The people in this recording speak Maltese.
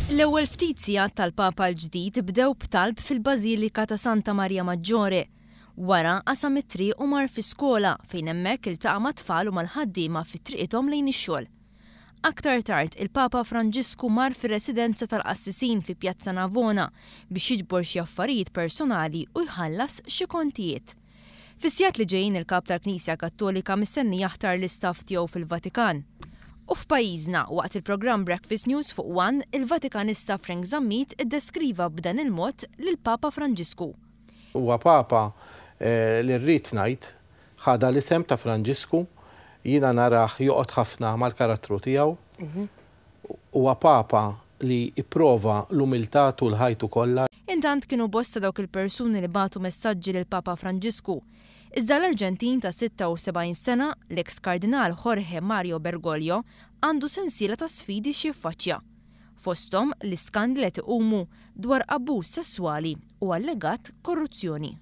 L-ewwel ftit sigħat tal-Papa l-ġdid bdew b'talb fil-Bażilika ta' Santa Maria Maggiore. Wara qasam it-triq u mar fi skola fejn hemmhekk iltaqa' mat-tfal u mal-ħaddiema fi triqithom lejn ix-xogħol. Aktar tard, il-Papa Franġisku mar fir-residenza tal-qassisin fi Piazza Navona biex jiġbor xi affarijiet personali u jħallas xi kontijiet. Fis-sigħat li ġejjin il-Kap tal-Knisja Kattolika mistenni jaħtar l-istaff tiegħu fil-Vatikan. U f'pajjiżna, waqt il-programm Breakfast News fuq One, il-Vatikanista Frank Zammit iddeskriva b'dan il-mod lill-Papa Franġisku. Huwa Papa li rrid ngħid ħadha l-isem ta' Franġisku, jiena narah joqgħod ħafna mal-karattru tiegħu. Huwa Papa li pprova l-umiltà tul ħajtu kollha. Intant kienu bosta dawk il-persuni li bagħtu messaġġi lill-Papa Franġisku. Iżda l-Arġentin ta' 76 sena, l-eks Kardinal Jorge Mario Bergoglio, għandu sensiela ta' sfidi x'jiffaċċja. Fosthom l-iskandli qed iqumu dwar abbuż sesswali u allegat korruzzjoni.